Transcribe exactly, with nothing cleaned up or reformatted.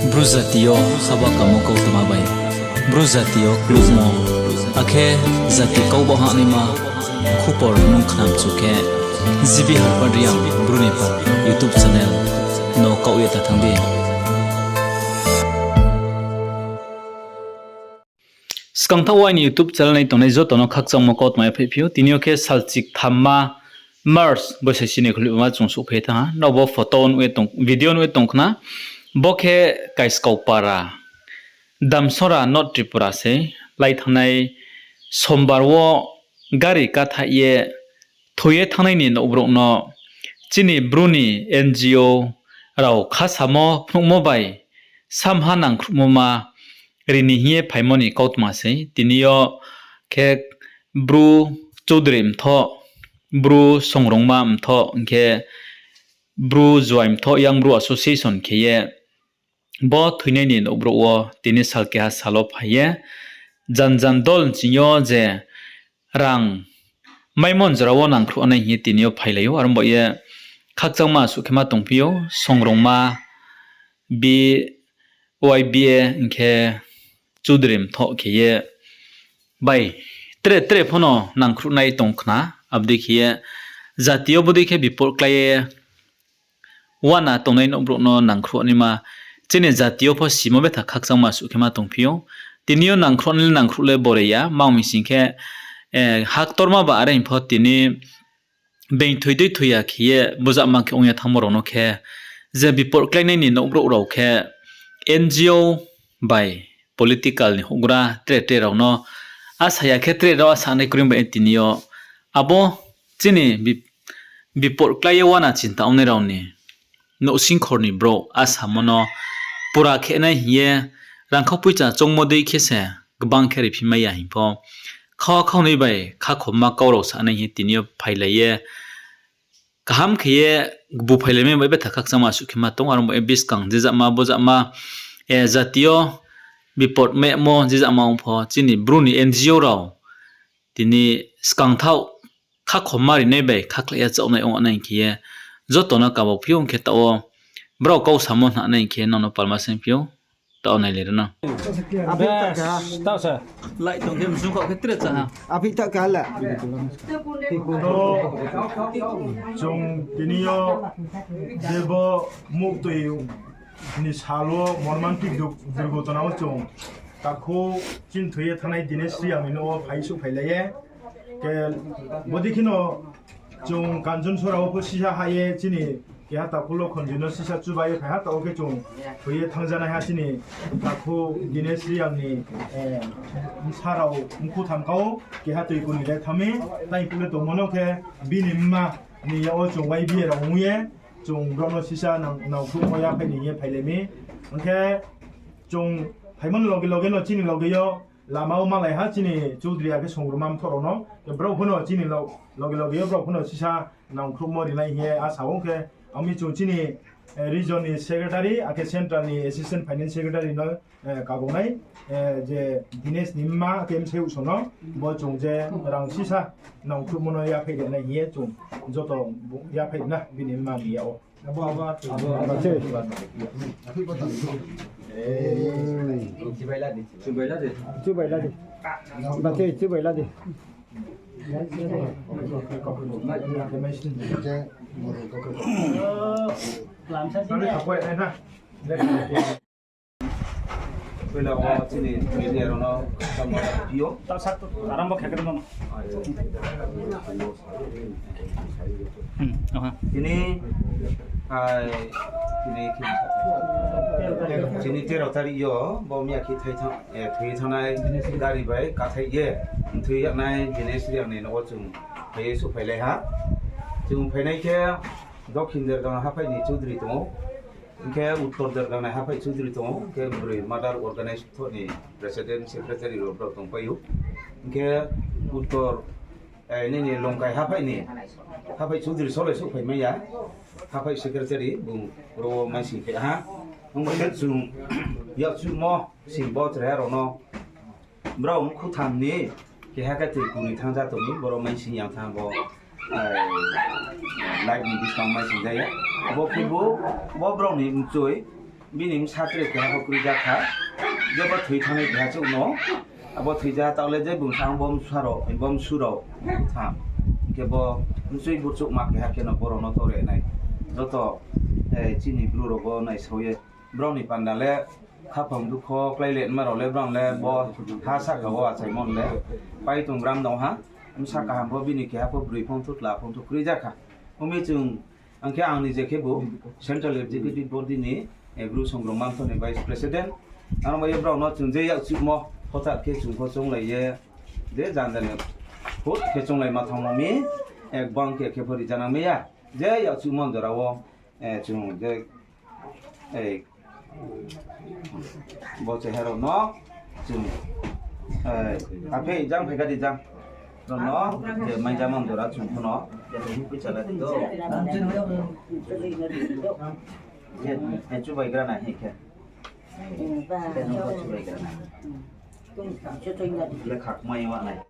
Bru jati yo haba kamo kautma bai, Bru jati yo klukmo, akhe jati kau ba hahnaima khupor nung khnamchu khe, G B Harpad Reang Bru ni pha YouTube channel no kaoh ye ta thanng di. Skang thaoh wo aini YouTube channel nai tongnai joto no khakchangmo kautma yaphaihphi ou. Tini yo khe salchik thamma March boisai sini khluhma chung souhphai thanng ha. Nrao bo photo nuh ye tong, video nuh ye tong khna. Bo khe Kaiskau para, Damsora, North Tripura sei. Lai thanngnai Sombar wo gari kathaih ye thoi ye thanngnai ni nouhbrouh no chini Bru ni N G O rao khasamo phnuhmo bai samha nangkhruhmo ma ri ni hing ye phaimo ni kautma sei. Tini yo khe Bru Choudri mthoh, Bru Songrongma mthoh, hing khe Bru Juai mthoh, Young Bru Association khe ye bo thoinai ni nouhbrouh wo tini sal keha sal wo phai ye, jan jan dol nching yo je rang maimo ni jora wo nangkhruh nai hing ye tini yo phailai ou. Aro bo ye khakchangma asuh khe ma tongphi ou, Songrongma, B Y B A, hing khe Choudri mthoh khe ye bai tre tre pho no nangkhruh nai tong khna. Abo dei khe ye jati yo bodei khe bipor klái ye uana tongnai nouhbrouh no nangkhruh naima, chini jati yo pho simo betha khakchangma asuh khe ma tongphi ou. Tini yo nangkhruh nai le nangkhruh le bore ya, mang mi sing khe, eh, haktorma ba are hing pho tini being thoi dei thoi ya khe ye bujama khe ong ya thanngmo rao no khe, je bipor kláinai ni nouhbrouh rao khe N G O bai political ni houhgra tre tre rao no asa ya khe tre rao asa nai kroi bai tini yo abo chini bi-, bipor klái ye uana chinta ongnai rao ni nouhsingkhor ni brouh asamo no pura khe nai hing ye rangkhau poicha choungmo dei khe se gbang khe riphi mai ya hing pho, khau khaunoi bai khakhomma kau rao sa nai hing ye tini yo phailai ye kaham khe ye bu phailai mai bai betha khakchangma asuh khe ma tong. Aro bo ye buskang jejama bojama, eh, jati yo bipor maimo jejama ong pho chini Bru ni N G O rao tini skang thaoh khakhomma rinai bai khakhlai ya chaohnai ong nai hing khe ye joto no kabo phi ou. Hing khe taoh wo brao kau samo hna nai hing khe nono palma seng phi ou. Taoh wo nailai rana. Aphih ta kha. Taoh sa. Light tong khe msung khaoh khe tre cha ha. Aphih ta kha le. Chung tini yo je bo muktui ni sal wo mormantik du-, durghotona wo chung takhu chini thoi ye thanngnai Dinesh Reang ni nouh wo phai souhphailai ye. Khe bodei kheno chung Kanchonsora wo pho sisa ha ye chini keha takhu Lokhonjoi no sisa chuba ye phai ha, taoh wo khe chung thoi ye thanngjanaiha chini takhu Dinesh Reang ni, eh, bsa rao mkhu tham kau keha tui kuni le thanng mi, tai kule tongmo no khe bini mma ni yak wo chung Y B A rao ong ye chung brao no sisa nang-, nangkhruhmo yaphaih ni hing ye phailai mi. Hing khe chung phaimo ni loge loge no chini loge yo lama wo malai ha chini Choudri akhe Songrongma mthoh rao no. Khe brao pho no chini lo-, loge loge yo brao pho no sisa nangkhruhmo rinai hing ye asa ong khe, ami chung chini, eh, region ni secretary akhe central ni assistant finance secretary no, eh, kagonai, eh, je Dinesh ni mma akhe bsai uso no, bo chung je rang sisa nangkhruhmo no yaphaih ri nai hing ye chung joto yaphaih na bini mma ni yak wo. Poila wo chini engineer rao no khakchangma phi ou. Taoh sir, arambo khe khe no. Hmm, aha. Tini, ai, tini, tini tero tarik yo bo miya khe thoi thanng, eh, thoi thanngnai gari bai kathaih ye, thoi yaknai Dinesh Reang ni nouh wo chung phai ye souhphailai ha. Chung phainai khe Dokhin Dergang haphaih ni Choudri tong ou. Hing khe Uttor Dergang ni haphaih Choudri tong ou. Hing khe broi mother organize thoh ni president, secretary rao brao tongpai ou. Hing khe Uttor, eh, nini Longkai haphaih ni, haphaih Choudri sole souhphai mai ya. Haphaih secretary bung ro maising khe ha. Ongba khe chung yakchuhmo sing bo chrai rao no brao mkhu tham ni keha khe tui kuni thanng ja tong mi, boro maising yang thanng bo, eh, light ni buskang maising ja ya. Bo khe bo, bo brao ni mchoi, Bini bsa tre keha pho kroi ja kha. Je bo thoi thanngnai keha chouh no. Abo thoi ja taoh le je bung sa bo msu rao, bo msu rao tham. Hing khe bo msui burchouhma keha khe no brao no tore nai. Joto, eh, chini Bru rao bo naisao ye. Brao ni panda le khaphang dukho klái le ma rao le brao le bo ha sahka wo achaimo le pai tong gram no ha. Bsa kaham pho bini keha pho broi phongthu tla phongthu kroi ja kha. Ong mi chung Ang khe ang ni je khe bo Central Executive Body ni, eh, Bru Songrong Mantho ni Vice President. Ang bai ye brao no chung je yakchuhmo, hothat khe chung pho chounglai ye, je janja ni, hot khe chounglai ma thanngmo mi, ek bang khe khe pho ri janang mai ya. Je yakchuhmo jora wo, eh, chung je, eh, Bo cheha rao no chung, eh, aphe jang phai kha di jang. Rao no, je mai jama jora chung pho no, je phai phi chala di do. Je, eh, chubai gra nai hing khe. Khe nung pho chubai gra nai. Lekha kmai wa nai.